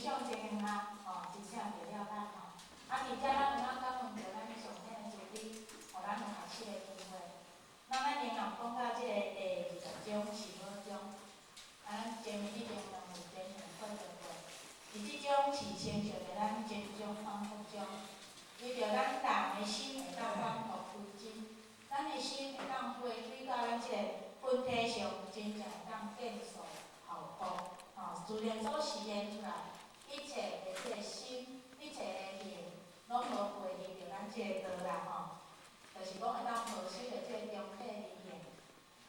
上真興啊，吼，真正著了咱吼。啊，佇遮咱會當感恩著咱上天的慈悲，予咱有學習的機會。那咱仍然講到這個第20章是寶章，啊，咱前面已經兩有前面看著過。佇這章是親像著咱真宗反覆章，為著咱人的心會當反璞歸真，咱的心會當回歸到咱這個本體上，真正會當見素效果，吼，自然所實現出來，一切的這個心，一切的行，攏無背離著咱這個道啦，吼，就是講會當保守著這個中體而行，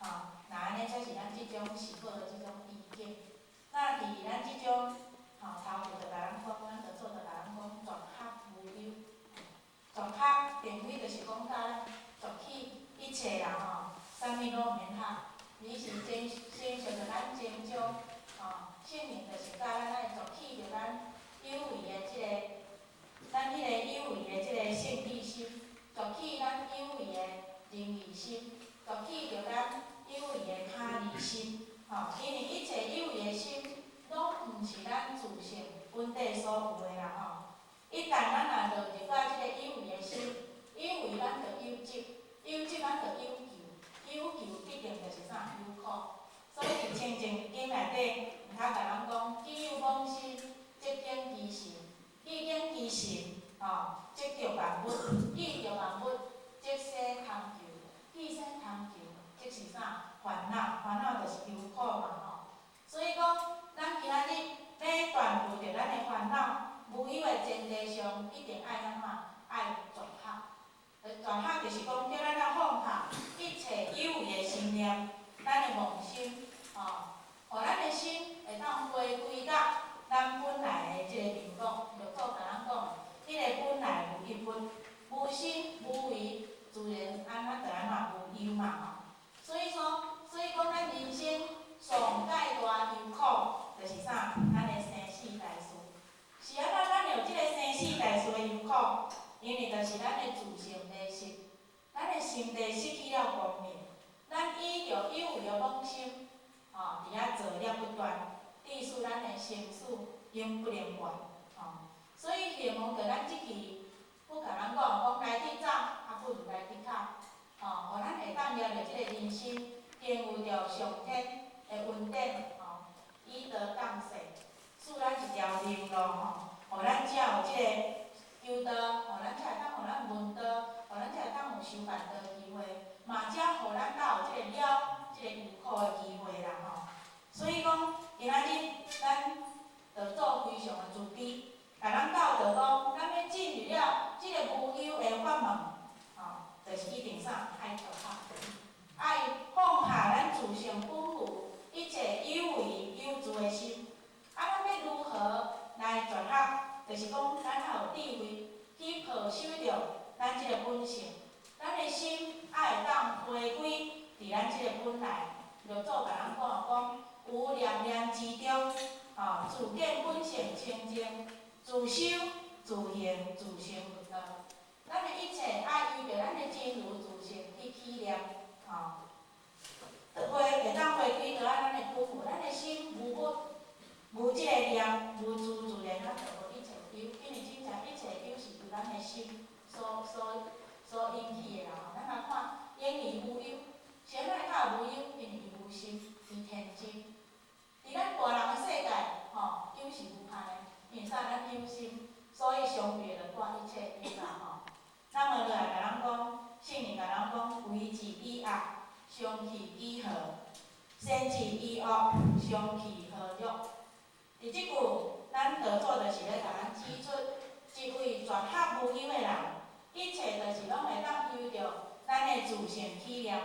吼，那按呢才是咱這種是寶的這種意境。那佇咱這種，吼，頭就共咱講，咱就做就共咱講，絕學無憂。絕學並非就是講甲咱絕棄一切啦，吼，啥物攏毋免學，而是真親像著咱真宗，吼，聖人就是教咱愛絕棄著咱有為的這個，咱彼個有為的這個勝義心，絕棄咱有為的仁義心，絕棄著咱有為的他利心，吼，因為一切有為的心，攏毋是咱自性本底所有的啦，吼。一旦咱若落入到這個有為的心，有為咱就有執，有執咱就有求，有求必定就是啥？有苦。所以佇清淨經內底，毋通共人講，既有妄心，則境其心；既境其心，吼，則著萬物；既著萬物，則生貪求；既生貪求，則是啥？煩惱，煩惱就是憂苦嘛，吼。所以講，咱今仔日欲斷除著咱的煩惱，無憂的前提上，一定愛按怎？愛絕學。絕學就是講，叫咱愛放下一切有為的心念，咱的妄心，吼，予咱的心會當回歸到咱本來的這個面目。六祖共咱講，彼個本來無一物，無心無為，自然按怎就按怎無憂嘛，吼。所以說，所以講咱人生上蓋大憂苦，就是啥？咱的生死大事。是按怎咱有這個生死大事的憂苦？因為就是咱的自性迷失，咱的心地失去了光明，咱依著有為的妄心，吼，佇遐造業不斷，致使咱的生死永不能完，吼。所以希望著咱這期，佛共咱講，講來得早，啊不如來得較，吼，予咱會當掠著這個人生，經有著上天的恩典，吼，以德降世，賜咱一條明路，吼，予咱才有這個求道，予咱才會當予咱聞道，予咱才會當有修辦道的機會，嘛才予咱較有這個了這個憂苦的機會啦，吼。所以講，今仔日咱道祖非常的慈悲，共咱教導講，咱欲進入了這個無憂的法門，吼，就是一定啥愛絕學，愛放下咱自性本有一切有為有自的心。啊，咱欲如何來絕學？就是講，咱愛有智慧去抱守著咱這個本性，咱的心愛會當回歸佇咱這個本來。六祖共咱講講，無念念之中，吼，自見本性清淨，自修自行自成佛道。咱的一切愛依著咱的真如自性去起念，吼，就會會當回歸到咱的本有，咱的心無物，無這個念，無自自然，咱就無一切憂，因為真正一切憂是由咱的心所引起的啦吼。咱來看，嬰兒無憂，啥物較無憂？因為伊無心，伊天真。佇咱大人的世界，吼，憂是無限的，因為啥？咱有心，所以相對就帶一切憂啦吼。那麼落來共咱講，聖人共咱講，為治已惡，相去幾何？善治已惡，相去何若？佇這句，咱道祖就是咧共咱指出，一位絕學無憂的人，一切就是攏會當由著咱的自性起念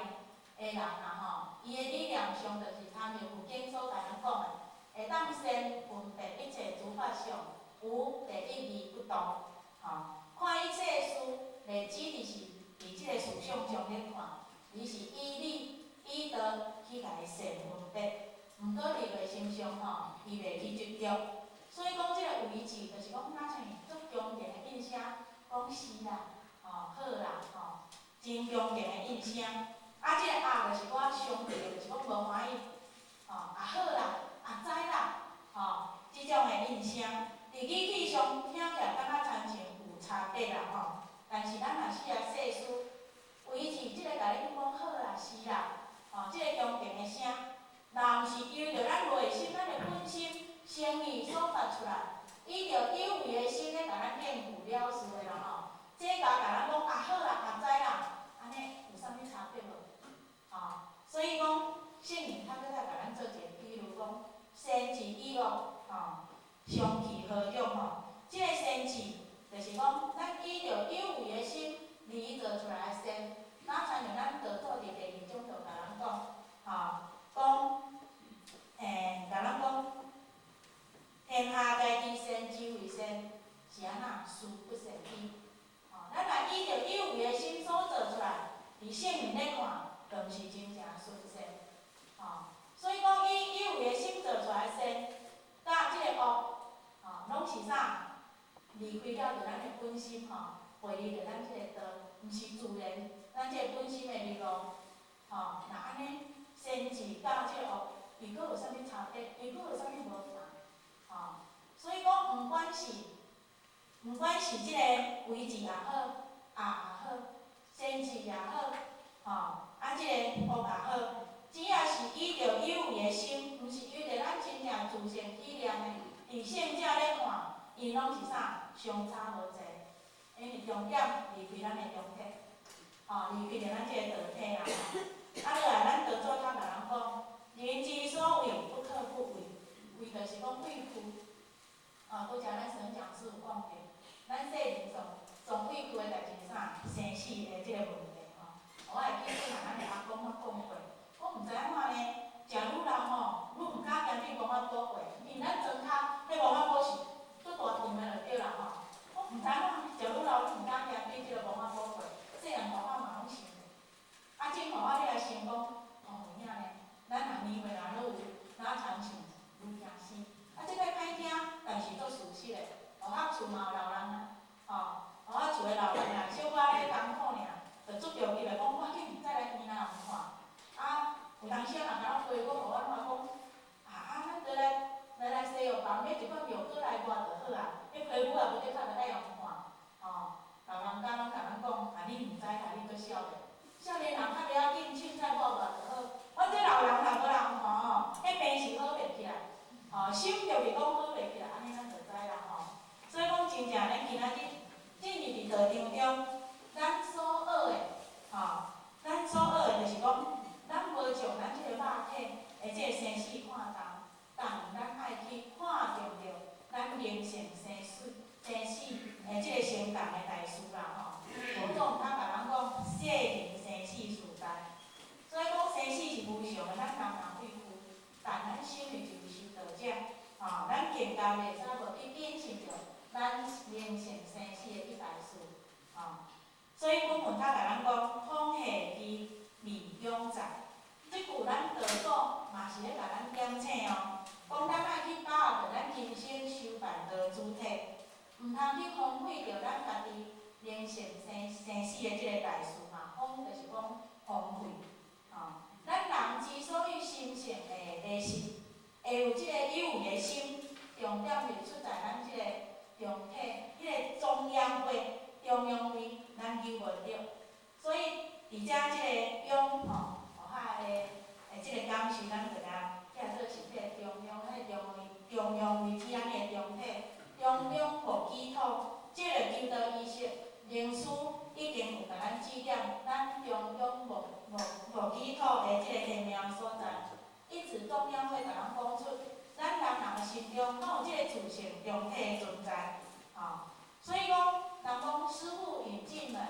的人啦吼。伊的理念上就是參像佛經所共咱講的，會當先分別一切諸法相，無第一義不動，吼。看一切事，袂只佇是佇這個事相上咧看，而是以理以道去共伊善分別。毋過佇內心上吼，伊袂去執著。所以講，這個位置就是講，若像足強勁的應聲，講是啦，吼好啦，吼，真強勁的應聲。啊，這個啊，就是我相對的，就是講無歡喜，吼啊好啦，啊知啦，吼，這種的應聲。佇語氣上聽起來感覺親像有差別啦吼，但是咱若細仔細思，維持這個共你講好啦，是啦，吼，這個恭敬的聲，若毋是由著咱內心，咱的本心誠意所發出來，依著有為的心咧共咱應付了事的啦吼。這共咱講啊好啦，啊知啦，按呢有啥物差別無？吼，所以講聖人較閣再共咱做一個比喻講，善智與惡，吼，相去何遠吼？這個善智就是講，咱依著有為的心而做出來的善，若親像咱道祖佇第二章就共咱講，吼，講，共咱講，天下皆知善之為善，是按怎？殊不善矣。吼，咱若依著有為的心所做出來，佇聖人咧看，就毋是真正純善。吼，所以講以有為的心做出來的善，佮這個惡，吼，攏是啥？離開了著咱的本心吼，背離著咱這個道，毋是自然，咱這個本心的理路，吼，若按呢，善智佮這個惡，伊閣有啥物差別？伊閣有啥物無仝？吼，所以講，毋管是這個為智也好，惡也好，善智也好，吼，啊，這個惡也好，只要是依著有為的心，毋是依著咱真正自性起念的，佇聖者咧看，𪜶攏是啥？相差無濟，因為重點離開咱的中體，吼，離開著咱這個道體啦。啊，落來咱道祖較共咱講，人之所畏，不可不畏。畏就是講畏懼。啊，拄才咱沈講師有講著，咱世人上上畏懼的代誌是啥？生死的這個問題吼。我會記得咱的阿公捌講過，講毋知按怎呢，食愈老吼，愈毋敢行去墓仔埔過，因為咱莊跤彼墓仔埔是足大場的就對啦吼。我毋知按怎，食愈老愈毋敢行去這个墓仔埔過，細漢大漢嘛攏想著。啊，這予我咧來想講，哦有影呢，咱若年歲若愈有，若親像愈驚死。啊，這擺歹聽，但是足事實的。予我厝嘛有老人啊，吼，予我厝的老人啊，小可咧艱苦爾，就足著急的講，我緊再來醫院看。啊，有當時啊，若共我陪我，予我怎講？啊啊，咱倒來來來西藥房買一罐藥過來抹就好啊，彼皮膚也無得較就愛予看。吼，老人家攏共咱講，啊，你毋知啦，你閣少年，少年人較袂要緊，凊彩抹抹就好。阮這老人若無人看吼，彼病是好袂起來，吼，心著是講好袂起來，按呢咱就知啦吼。所以講真正咱今仔日進入佇道場中，咱所學的，吼，咱所學的就是講，咱無將咱這個肉體的這個生死看重，但咱愛去看重著咱靈性生死生死的這個相仝的代事啦吼。佛祖較共咱講，世人生死事大，所以講生死是無常的，咱人人畏懼，但咱身為一位修道者，吼，咱更加袂使無去謹慎著咱靈性生死的這代事，吼。所以本文較共咱講，空下其未永在。這句咱道祖嘛是咧共咱點醒哦，講咱愛去把握著咱今生修辦道主體，毋通去荒廢著咱家己靈性生生死的這個代事嘛。荒就是講荒廢，吼。咱人之所以心性會迷失，會有這個有為的心，重點是出在咱這個中體，彼個中央位、中央位，咱求無著。所以佇遮這個勇吼，予較的這個感受，咱就共拆做是彼個中央，彼個中位、中央位置按呢的中體，中央無基礎，這個求道意識，靈師已經有共咱指點，咱中央無基礎的這個玄妙所在。因此，中央會共咱講出，咱人人的心中攏有這個自性中體的存在，吼。所以講，人講師父引進門，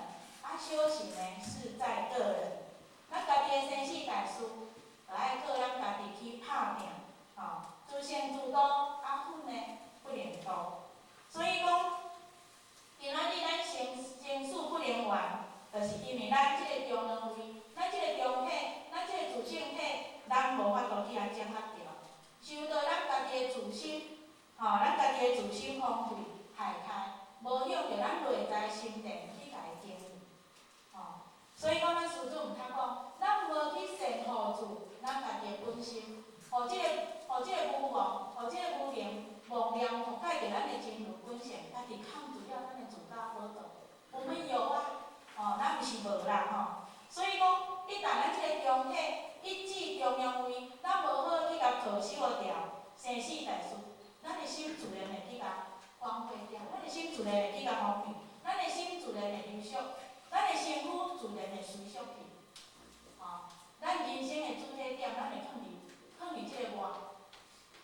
啊，修行呢是在個人。咱家己的生死大事，就愛靠咱家己去拍拚，吼。自性自度，啊，佛呢不能度。所以講，今仔日咱生生死不能完，就是因為咱這個中央位，咱這個中體，咱這個自性體，咱無法度去共掌握著，受到咱家己的自心，吼，咱家己的自心荒廢害開，無向著咱內在心電去共伊經營，吼。所以講，咱師尊毋通講，咱無去善護住咱家己的本心，予這個予這個無妄，予這個無明妄念覆蓋著咱的真如。己控制了咱的自家寶座。我們有啊，吼，咱毋是無啦吼。所以講，一旦咱這个中體一指中央位，咱無好去共恪守牢，生死大事，咱的心自然會去共荒廢掉，咱的心自然會去共荒廢，咱的心自然會流俗，咱的身軀自然會隨俗去。吼，咱人生的主體點，咱會囥佇這个外，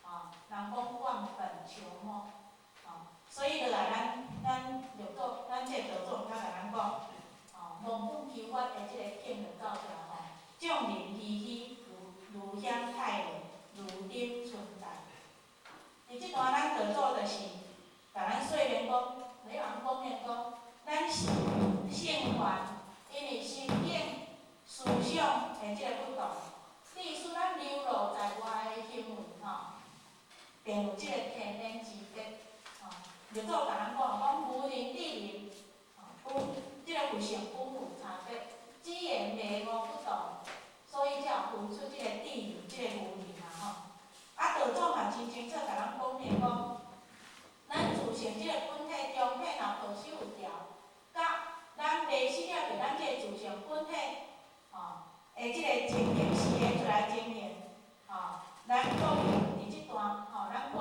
吼，人講忘本求末，吼，所以落來咱六祖，咱這个道祖較共咱講，吼，忘本求法的這个境就走出來吼，眾人虛虛，如享太樂，如臨春台。佇這段咱道祖就是共咱說明講，咧人講明講，咱是聖凡，因為心境思想的這個不同，致使咱流露在外的行為吼，便有這個天人之別。吼，六祖共咱講，講無人智人，吼，這个佛性本有差別，只緣迷悟不同，所以才有分出這个智人、這个愚人啊吼。啊，道祖嘛真清楚共咱講明講，咱自性這个本體中體若恪守有條，佮咱迷失了佇咱這个自性本體，吼，的這个情形示現出來情形，吼，咱講佇這段，吼，咱講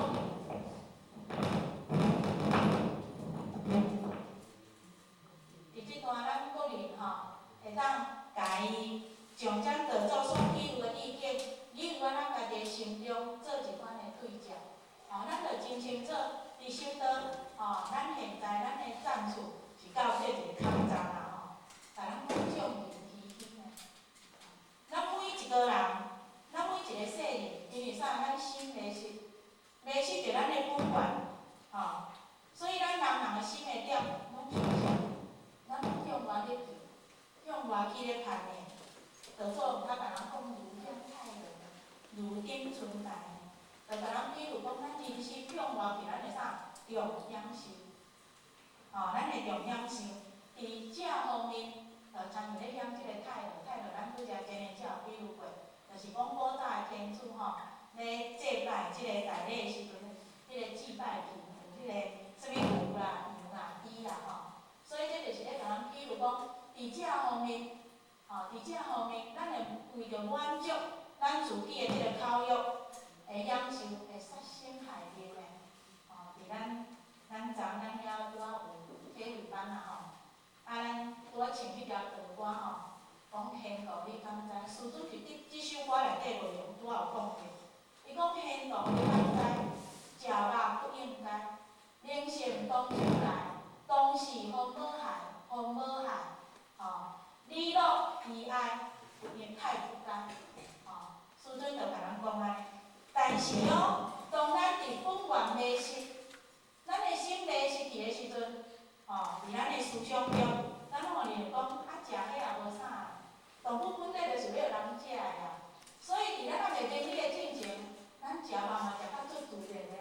佇這段，咱國人吼，會當共伊將這道祖所比喻的意境，利用咱家己的心中做一款的對照，吼，咱就真清楚佇修道，吼，咱現在咱的站處是到佗一个坎站啦，吼，共咱講眾人虛虛呢。咱每一个人，咱每一個世人，因為啥？咱心迷失，迷失著咱的本源，吼，所以咱人人的心的點攏相像，咱攏向外咧去，向外去咧攀的。道祖較共人講如享太樂，如頂春台，就共人比喻講，咱人生向外去，咱的啥？重享受，吼，咱的重享受，佇這方面，就親像咧享這个太樂，太樂，咱拄才前面才有比喻過，就是講古早的天主吼，咧祭拜這个大禮的時陣，彼个祭拜品有彼个啥物牛啦、羊啦、豬啦吼，所以這就是咧共人比喻講，佇這方面，吼，佇這方面，咱會為著滿足咱自己的這个口欲，會享受，會殺生害命的，吼，佇咱昨咱遐拄仔有體會班啦吼，啊，咱拄仔唱彼條道歌吼，講天道你敢知？師尊佇這首歌內底內容拄仔有講著，伊講天道你敢知？食肉不應該，靈性當出來，當是予無害，予無害，吼，禮樂悲哀，不應太不該，吼，師尊就共咱講按呢。但是哦，當咱佇本源迷失，咱的心迷失去的時陣，吼，佇咱的思想中，咱攏會認為講，啊，食彼也無啥，動物本來就是欲予人食的啊。所以佇咱猶未明理的進前，咱食肉嘛食較足自然的，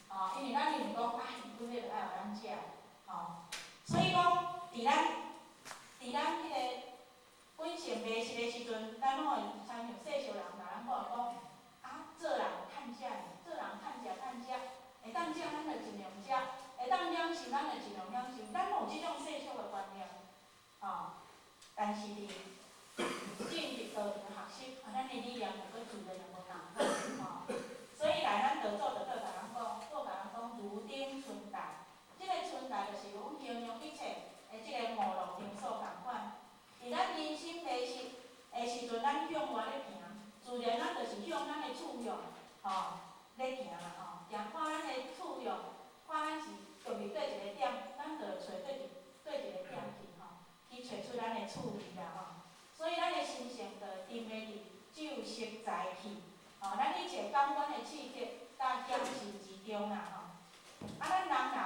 吼，因為咱認為講，啊，伊本來就愛予咱食，吼。所以講，佇咱彼個本性迷失的時陣，咱攏會親像世俗人共咱講講，啊，做人趁食爾，做人趁食趁食，會當食咱就盡量食，會當享受咱就盡量享受，咱攏有這種世俗的觀念，吼。但是佇進入道場學習，啊，咱的理念就閣自然就無仝款，吼。所以來咱道祖就閣共咱講，閣共咱講如頂春台，這个春台就是講形容一切的這个五樂場所仝款。佇咱人心迷失的時陣，咱向外咧行，自然咱就是向咱的趣向，吼，咧行啦吼。定看咱的趣向，看咱是著佇佗一个點，咱就會揣佗一个點去吼，去揣出咱的趣味啦吼。所以咱的心性就會沉迷佇酒色財氣，吼，咱一切感官的刺激佮享受之中啦吼。啊，咱人人，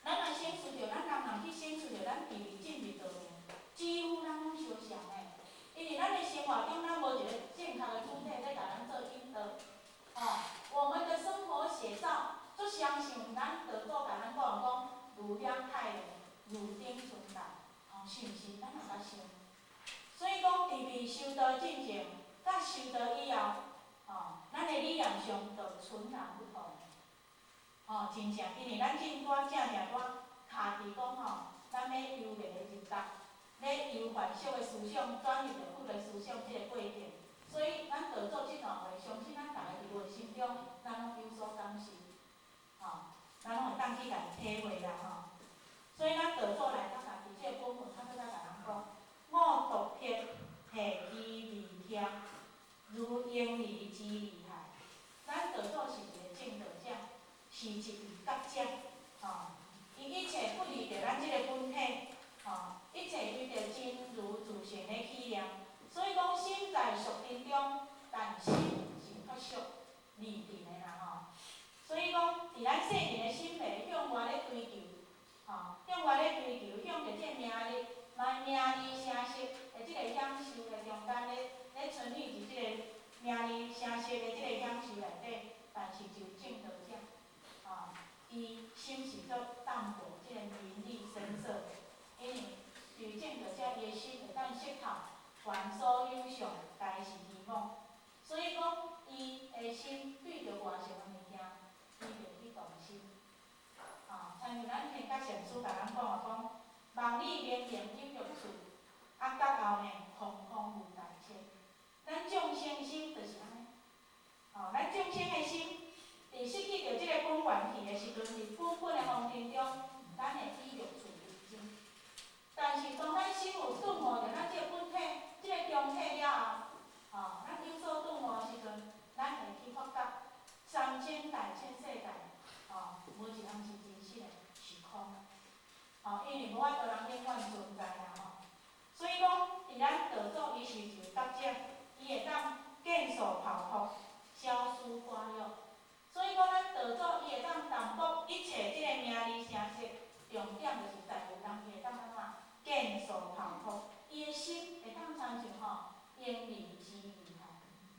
咱若省思著，咱人人去省思著，咱佇進入道場，幾乎咱攏相像的，因為咱的生活中，咱無一個正確的主體咧共咱做引導，吼，我們的生活寫照，足相像咱道祖共咱講講，如享太樂，如頂春台，吼，是毋是？咱也較像。所以講，佇未修道進前，佮修道以後，吼，咱的理念上就迥然不同。吼，真正，因為咱正拄正正拄卡佇講吼，咱欲悠然的入覺，咧由凡俗的思想轉入著佛的思想這個過程，所以咱道祖這段話，相信咱逐个佇內心中，咱攏有所感受，吼，咱攏會當去共體會啦吼。所以咱道祖來咱家佇這個本文，他閣再共咱講，五毒癖下其利添，如嬰兒之利害。咱道祖是一個證道者，是一位覺者，吼，伊一切不離著咱這個本體，吼，一切依著真如自性咧起念，所以講心在俗塵中，但心是脫俗離塵的啦吼。所以講，佇咱世人的心袂向外咧追求，吼，向外咧追求，向著這個名利、名利聲色的這個享受的中間咧，咧沉溺佇這個名利聲色的這個享受內底，但是就證道者，吼，伊心是足淡薄這個名利聲色，因為對證道者，伊的心會當釋透，凡所有相，皆是虛妄。所以講，伊的心對著外相的物件，伊袂去動心。吼，親像咱天覺禪師共咱講的講，望你明明有欲處，啊，覺後呢，空空無大千。咱眾生心就是按呢，吼，咱眾生的心，佇失去著這個本源去的時陣，佇本本的風塵中，咱會以欲處為真。但是當咱心有頓悟著咱這個本體、這個中體了後，吼，咱有所頓悟的時陣，咱會去發覺三千大千世界，吼，無一項是真實的，是空的。吼，因為無法度人永遠存在啦吼。所以講，佇咱道祖伊是一個覺者，伊會當見所拋脫，消諸掛欲。所以講，咱道祖伊會當淡薄一切這個名利聲色，重點就是在於人伊會當按怎見所拋脫，伊的心會當親像吼嬰兒之利害。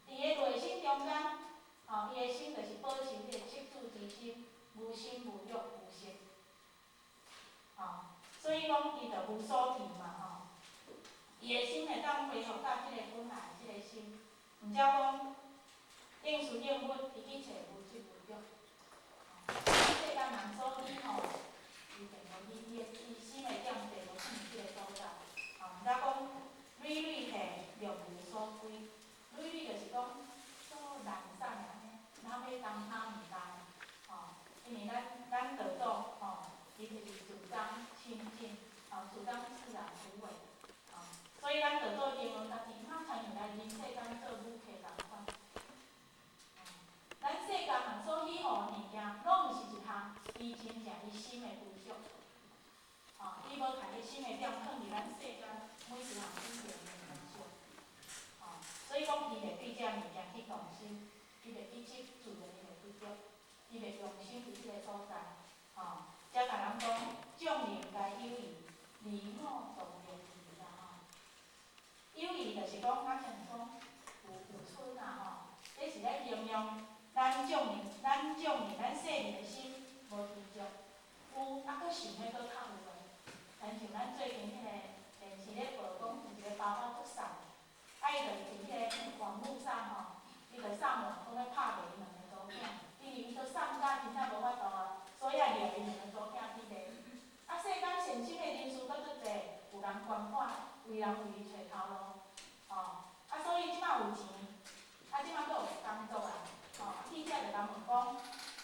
佇伊內心中間，吼，伊的心就是保持彼個赤子之心，無心無欲無色。吼，所以講伊就無所起嘛吼。伊的心會當恢復到這個本來這個心，毋則講應事應物，伊一切無執無著。世間人所起吼，伊並無伊伊的伊心的點並無佇這個所在。吼，毋則講累累下欲無所歸，累累就是講做懶散的按呢，哪欲東拋毋知，吼，因為咱道祖吼，伊就是主張清淨，吼，主張自然無為，吼，所以咱道祖形容家己，若親像來人世間做舞客仝款。咱世間人所喜好的物件，攏毋是一項伊真正伊心的歸屬。吼，伊無共伊心的點囥佇咱世間每一項品性的滿足。吼，所以講伊袂對這物件去動心，伊袂去執，自然伊袂去著，伊袂用心佇這個所在。吼，才共人講，眾人皆有餘，離我獨無餘啦吼。有餘就是講，較像講有有賰啦吼，這是咧形容咱眾人、咱眾人、咱世人的心無知足，有啊，閣想欲閣較有的。親像咱最近彼個電視咧報講，有一個爸爸足喪，啊伊就佇彼個網路上吼，伊就上網講欲拍賣伊兩个查某囝，因為伊都喪甲真正無法度啊，所以愛掠伊兩个查某囝去賣。啊，世間善心的人士閣足濟，有人捐款，有人為伊揣頭路，吼，啊，所以這擺有錢，啊，這擺閣有工作啊，吼，記者就共問講，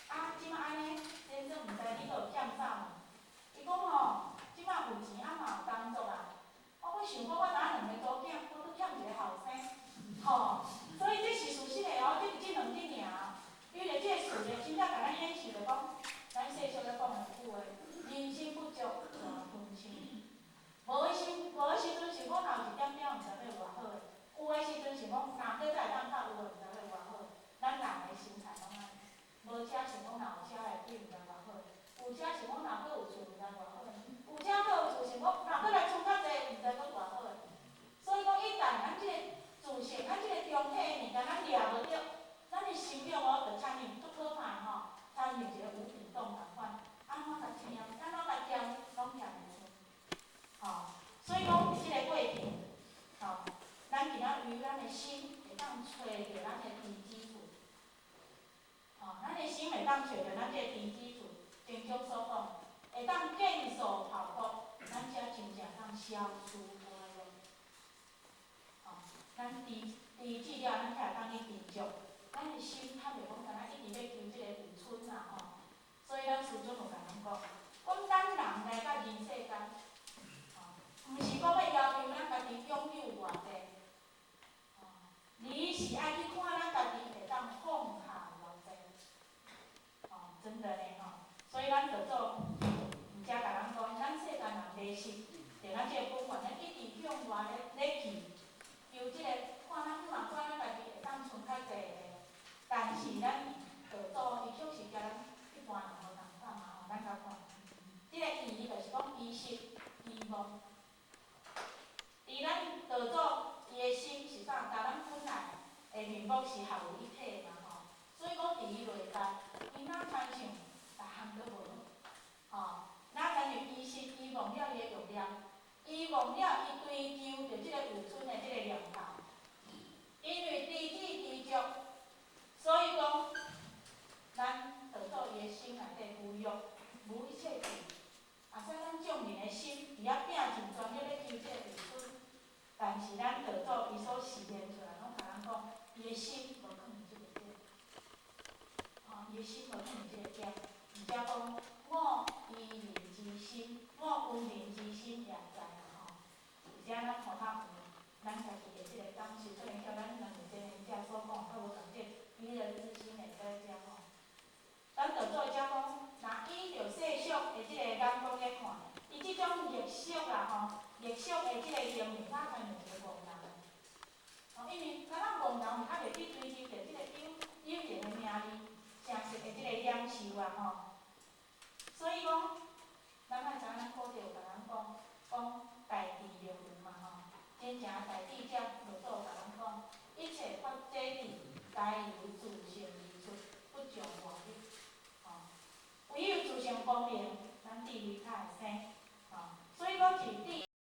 啊，這擺按呢，先生毋知你閣有欠啥無？伊講吼，這擺有錢啊嘛有工作啊，我閣想講我若兩個查某囝，我閣欠一個後生，吼，所以這是事實的哦，這是這兩日爾，因為這個事咧，真正共咱顯示著講，咱世俗咧講的一句話，人心不足蛇吞象。無彼時，無彼時陣想講，若有一點點，毋知欲的這個眼光來看，伊這種逆俗啦吼，逆俗的這個行為，較親像一個戇人。吼，因為敢若戇人是較袂去追求著這個有有形的名利、聲色的這個享受啊吼。所以講，咱愛知影咱古籍有共咱講，講大智若愚嘛吼。真正大智者老祖有共咱講，一切法者智，皆由自性而出，不從外入。吼，唯有自性光明，咱智慧才會生。吼，所以講是智。